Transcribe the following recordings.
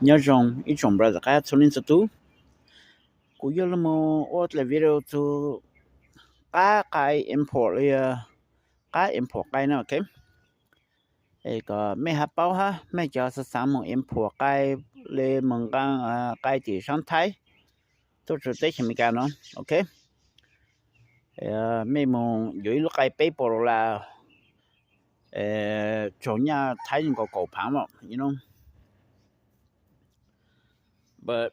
Nyob zoo ib tsoom brother qab txhua leej txhua tus. Kuv yuav los mus ua dlej video txug qab qaib import li, qab import qaib no, ok. Es kom mej hab paub hab mej cov xav xav moog import qaib li moog nqaa qaib tim saab Thaib tuaj rua teb chaws Amelikas no, ok. Mej moog yuav ib lub qaib peb puas dollar, tsaug nyaj Thaib nkaus kaum phaav, you know. But,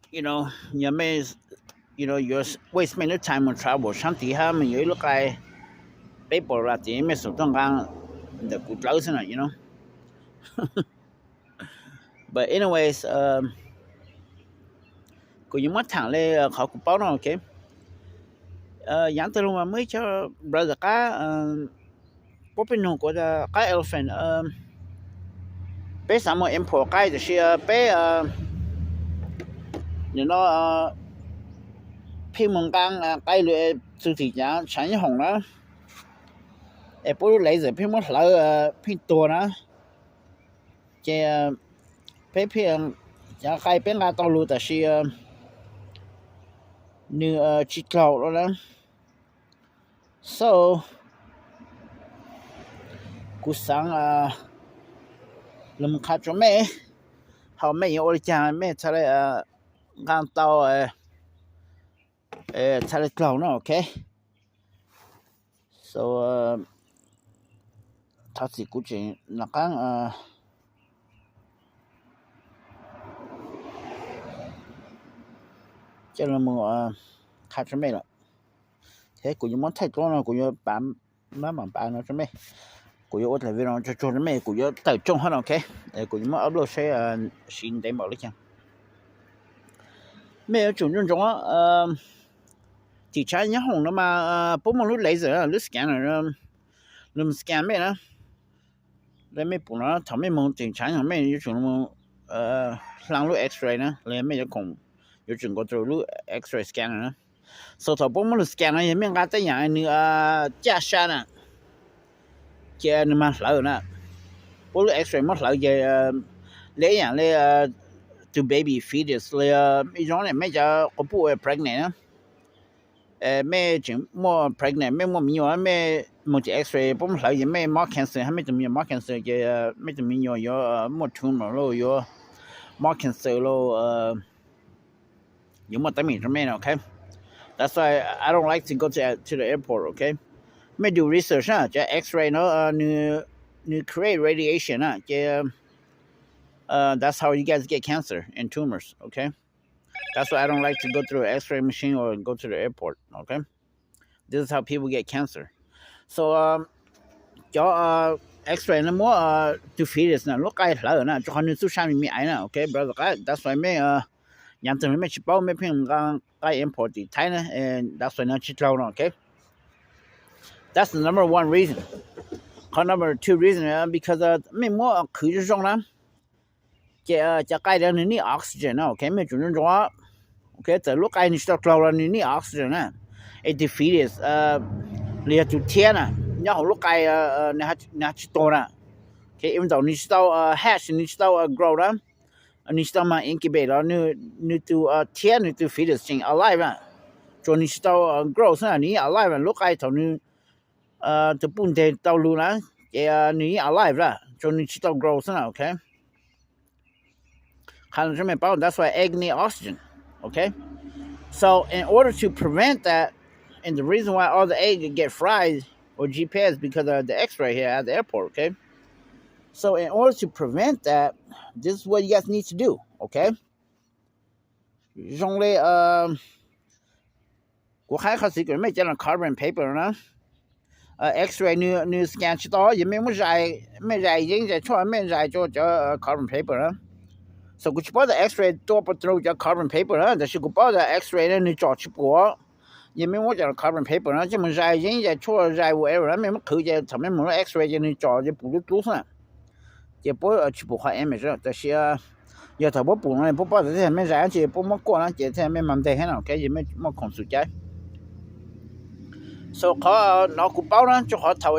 you know, yog mej, you know, yuav waste mej lub time moog travel saab tid hab moog yuav ib lub qaib peb puas dollar tid mej xum tuaj nqaa ntawm kuv dlawb xwb na, you know. But anyways, kuv yuav muab thaam le qhov kuv paub no, ok. Yaav tag lug mas muaj ib co brother qab puab pheej nug kuv tas qab elephant, peb xav moog import qaib tab sis peb nim no pheej moog nqaa qaib lug txug tim cov tshaav nyob hoom na, es puab lub laser pheej muab hlawv pheej tuag na. Ces peb pheej, cov qaib peb nqaa tau lug tab sis nws tsis dlaug lawm na. So kuv xaav lug moog qha rua mej, hab mej yuav ua li caag mej txhad le nqaa tau, txhad le dlaug no, ok. So thov txim kuv tseem nov qaab coj lug moog qha rua mej lawm. Kuv yuav muab thaij dluab no, kuv yuav pav, mab mam pav no rua mej. Kuv yuav ua dlej video tsuag tsuag rua mej, kuv yuav tawm rooj hab no, ok. Kuv yuav muab upload saib siv ntev npaum le caag. Mej yuav tsum ntsoov ntsoov, tim tshaav nyob hoom no mas puab muaj lub laser, lub scanner, lug scan mej na. Le mej pum no, thaum mej moog tim tshaav nyob hoom mej yuav tsum hlang lub X-ray na, le mej yuav koom, yuav tsum nkaus rua lub X-ray scanner na. So thaum puab muab lug scan no yog mej nqaa tej yaam nws caj sa na, ces nws mas hlawv na. Puab lub X-ray muab hlawv ces le ib yaam le tug baby fetus le, zoo le mej cov quas puj pregnant na, mej tseem muaj pregnant, mej muaj me nyuam, mej moog tim X-ray puab muab hlawv ces mej mob cancer hab mej tug me nyuam mob cancer ces mej tug me nyuam yuav muaj tumor los yuav mob cancer los yuav muaj teeb meem rua mej no, ok. That's why I don't like to go to, to the airport, ok. Mej do research na, cov X-ray no nws create radiation na, ces that's how you guys get cancer and tumors, ok. That's why I don't like to go through an X-ray machine or go to the airport, ok. This is how people get cancer. So cov X-ray no muab tug fetus na, lub qaib hlawv na, rua qhov nws txuj sa me me aiv na, ok brother qab. That's why mej, yaav tag lug mej tsis paub mej pheej nqaa qaib import tim Thaib na, that's why nws tsis dlaug no, ok. That's the number one reason. Qhov number two reason because mej muab qhwv zoo zoo na, ces cov qaib ntawd nws need oxygen na, ok, mej tsum ntsoov ntsoov, ok. Txawm lub qaib nws tsis tau dlaug los nws need oxygen na. Es tug fetus los yog tug thiab na, nyob hauv lub qaib nws tsis tuag na, ok. Even though nws tsis tau hatch, nws tsis tau grow na, nws tsis tau mas incubate los nws tug thiab nws tug fetus tseem alive na. Tsuas nws tsis tau grow xwb na, nws yeej alive na. Lub qaib thaum nws tug puj nteg tau lug na, ces nws yeej alive na, tsuas nws tsis tau grow xwb na, ok. Qha rua mej paub, that's why egg need oxygen, ok. So in order to prevent that, and the reason why all the egg get fried or G P S because of the X-ray here at the airport, ok. So in order to prevent that, this is what you guys need to do, ok. Zoo le kuv qha qhov txiv kuv mej cov carbon paper na, X-ray nws scan tsis tau, yog mej muab zais, mej zais yeeb zais tshuaj, mej zais rua cov carbon paper na. So kuv tsis paub tas X-ray tuaj puas rua cov carbon paper na, tab sis kuv paub tas X-ray na nws tsom tsis pum. Yog mej muab cov carbon paper na coj moog zais yeeb zais tshuaj zais whatever na, mej muab qhwv ces thaum mej moog lub X-ray ces nws tsom ces pum dlub dlub xwb na, ces puab tsis pum qhov image. Tab sis yog thaum puab pum no puab paub tas mej zais dlaab tsi, puab muab kuaj na ces thiaj mej mas nteg hab no, ok, yog mej muaj khoom xum cai. So qhov no kuv paub na, rua qhov thaum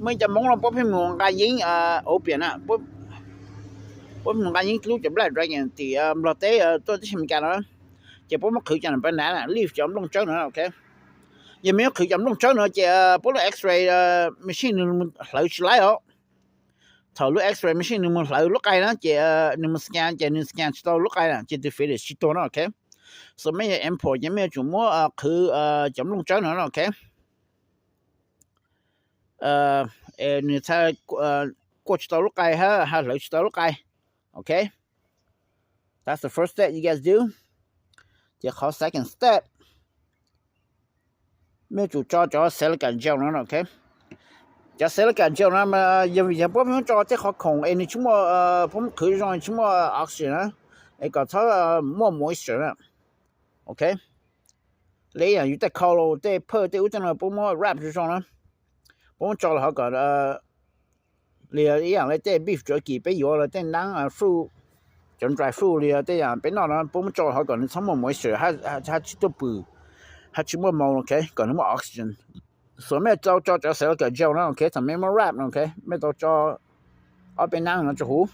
muaj ib cov Moob no puab pheej moog nqa yeeb opium na, puab puab mus nqa yeeb lub cov Black Dragon tim Nplog teb tuaj teb chaws Amelikas no, ces puab muab qhwv cov na pa nav na, leaf cov nplooj tsawb no, ok. Yog mej muab qhwv cov nplooj tsawb no ces puab lub X-ray machine nws hlawv tsis laib os. Thaum lub X-ray machine nws mus hlawv lub qai na ces nws mus scan ces nws scan tsis tau lub qai na ces tus fetus tsis tuag no, ok. So mej yuav import ces mej yuav tsum muab qhwv cov nplooj tsawb no, ok. Nws txha kuaj tsis tau lub qai hab, hab hlawv tsis tau lub qai, ok. That's the first step you guys do. Ces qhov second step, mej yuav tsum tso cov silica gel no, ok. Cov silica gel no mas yog vim yog puab muab tso tej qhov khoom es nws tsis muaj, puab muab qhwv zoo tsis muaj oxygen na, es kom txhob muaj moisture na, ok. Li yam yus tej khau los tej phawj tej ub tej no puab muab wrap zoo zoo na, puab muab tso los hov kom li ib yam li tej beef jerky peb yuav los tej nab fruit, cov dry fruit li tej yam peb noj no puab muab tso los hov kom nws txhob muaj moisture hab tsis tuaj pwm, hab tsis muaj mold, ok, kom nws muaj oxygen. So mej tau tso cov silica gel no, ok, thaum mej muab wrap no, ok, mej tau tso ob peb nab no rua huv,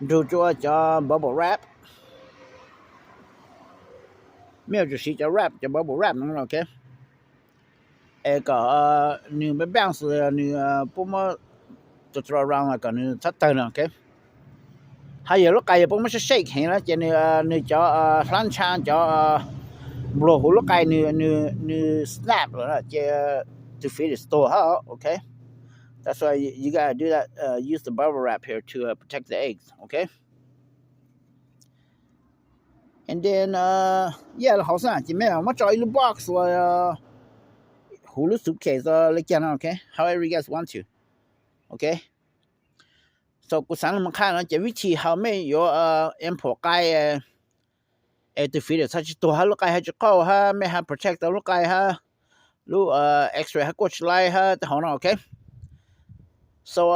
nrug rua cov bubble wrap. Mej yuav tsum siv cov wrap, cov bubble wrap no, ok, es kom nws bounce, nws puab muab tso rau kom nws txhob tawg no, ok. Hab yog lub qai yog puab muab shake shake heev na ces nws cov hlab ntsha cov npluag huv lub qai nws snap lawm na ces tus fetus tuag hab, ok. That's why you gotta do that, use the bubble wrap here to protect the eggs, ok. And then yeah, hauv xwb ces mej muab tso ib lub box los huv lub suitcase li cas no, ok, however you guys want to, ok. So kuv xaav moog qha no ces vib thib hau mej yuav import qai es tus fetus txhob tsis tuag hab lub qai hab tsis qaug hab mej hab protect tau lub qai hab lub X-ray hab kuaj tsis laib hab tej hauv no, ok. So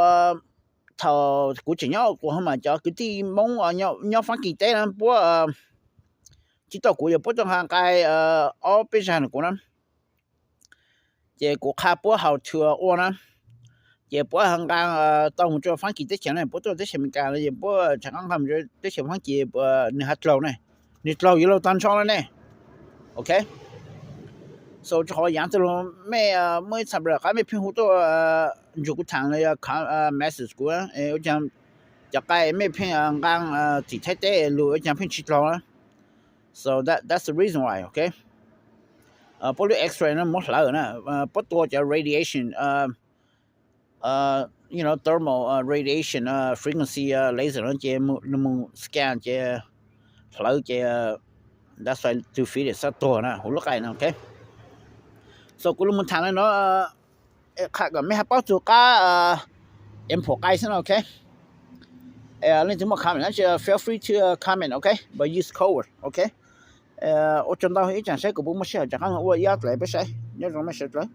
thaum kuv tseem nyob Oklahoma mas cov kwv tij Moob nyob Faab Kis teb na puab tsis tau kuv yog puab tuaj nqa qai ob peb zag no kuv na. Ces kuv qha puab how to ua na, ces puab nqa tau mus rua Faab Kis teb chaws na, puab tuaj teb chaws Amelikas no ces puab rov qab nqa mus rua teb chaws Faab Kis, nws hab dlaug ne, nws dlaug yuav luag tag nrho lawm ne, ok. So rua qhov yaav tug lug mej muaj ib txha npawg qab mej pheej hu tuaj nrug kuv thaam los yog message kuv, ua caag cov qai mej pheej nqa tim Thaib teb lug ua caag pheej tsis dlaug na. So that's the reason why, ok. Puab lub X-ray no muab hlawv na, puab tua cov radiation, you know, thermal radiation frequency laser no ces nws mus scan ces hlawv ces that's why tus fetus txhob tuag na huv lub qai no, ok. So kuv lug mus thaam le no, qha kom mej hab paub tug qab import qai xwb no, ok. Leej twg muaj comment no feel free to comment, ok, but use code word, ok. Ua tsaug ntau, ib tsaam saib kuv puas muaj sij hawm rov qab ua ib ob dlawg peb saib, nyob zoo mej sawv dlawg.